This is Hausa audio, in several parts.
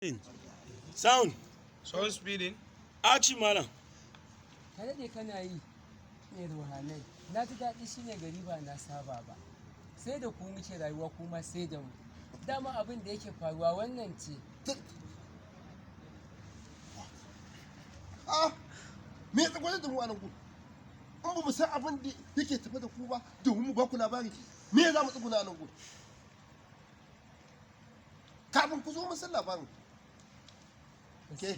Sound. Sound speeding. Action, malam. Ka daɗe kana yi mai ruhanai. Na ji daɗi shine gari ba na saba ba. Sai da ku muke rayuwa, kuma sai da mu. Dama abin da yake faruwa wannan ce. Ah, me ya tsagwalar da mu a nan gudu? In ba mu san abin da yake tafe da ku ba domin mu ba ku labari, me ya za mu tsuguna a nan gudu? Kafin ku zo mun san labarin. Ke,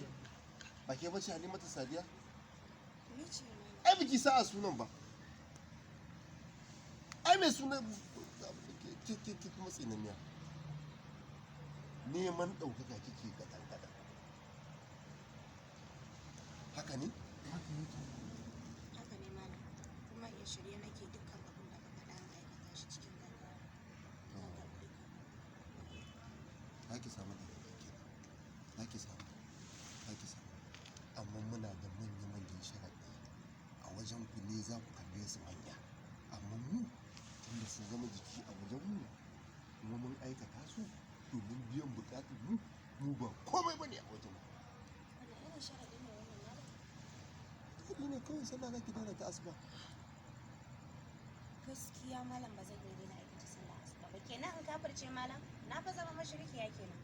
ba ke bace Halimatu Sadiya? Ni ce, malam. Ai biki sa'a sunan ba. Ai mai sunan ke kuma tsinanniya. Neman ɗaukaka kike gadan gadan. Haka ne? Haka yake. Haka ne, malam. Kuma in shirye nake, dukkan abin da ka faɗa in aikata shi cikin gaggawa. Na karɓi dukkan. Za ki samu ɗaukaka kenan. Za ki samu. Za ki samu. Amma muna da manya-manyan sharaɗi. A wajen ku ne za ku kalle su manya. Amma mu, tunda sun zama jiki a wajen mu, kuma mun aikata su domin biyan buƙatar mu, mu ba komai bane a wajen mu. Wani irin sharaɗi ne wannan, malam? Kuɗi ne kawai, sallah za ki daina ta asuba. Gaskiya malam, ba zan iya daina aikata sallah asuba ba. Kenan in kafirce, malam? Na fa zama mashirikiya kenan.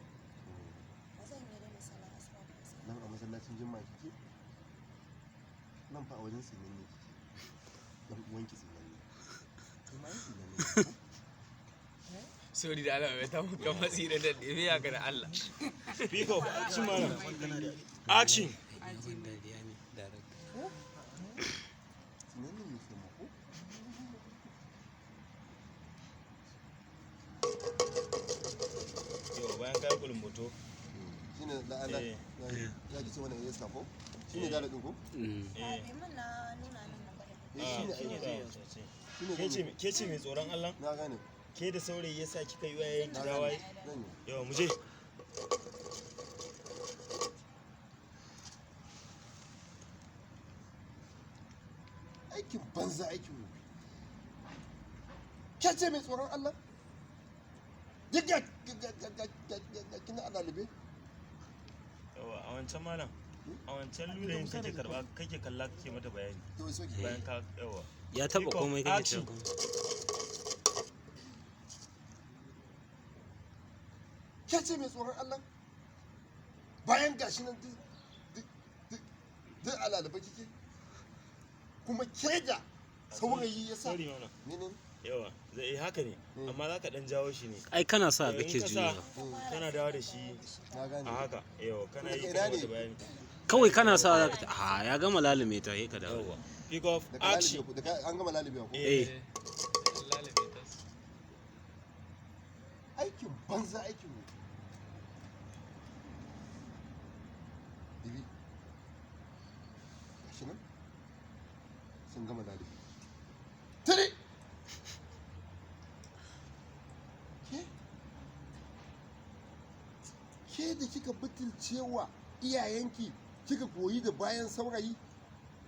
Ba zan iya daina sallah asuba ba gaskiya. Nan a masallacin Juma'a kike? Nan fa a wajen tsinanne kike. Dan uwanki tsinanne. Kai ma ai tsinanne ne ko? Sorry da Allah, mai ta muka matsi da daɗe biya ga da Allah. Pick up. Action, malam. Action. Tsinanne ne kai ma ko? Yau bayan kayi kulumboto. Shine la'ala. Eh. Ya ki ce wannan ya ko? Shine dalilin ko? A bai mun na nuna nan na bari. Eh, shine ai. Shine. Ke ce, ke ce mai tsoron Allah? Na gane. Ke da saurayi yasa kika yi wayayen Na ki gane. dawaye? Zan yi. Yawa, mu je. Aikin banza, aikin wofi. Ke ce mai tsoron Allah? Duk ga kina a ɗalibai? Yawa, a wancan, malam. A wancan ludayin kake karba, kake kalla, kake mata bayani. To soke. Bayan ka, yawa. Ya taba Pick up. komai kake Action. cewa. Ke ce mai tsoron Allah? Bayan gashi nan duk a lalibai kike? Kuma ke da saurayi ya sa. Sorry, malam. Ne ne? Yawa, zai eh, haka ne. Amma za ka dan jawo shi ne. Ai kana sa Eh, in kake ka sa, juyawa. kana dawo da shi Na gane. a haka. Yawa, kana yi Daga kana ina mata ne? bayani. Kawai kana sa zaka ta, a ya gama lalume ta, sai ka dawo. Yawa. Pick up. Daga Action. lalibe ku, daga an gama lalibe ku. Eh. Eh. Aikin banza, aikin wofi. Bibi. Gashi nan. Sun gama lalibe. Tuni! Ke? Ke da kika butulcewa iyayenki, kika goyi da bayan saurayi,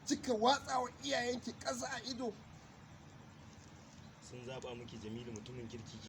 kika watsa wa iyayenki ƙasa a ido. Sun zaba miki Jamilu mutumin kirki.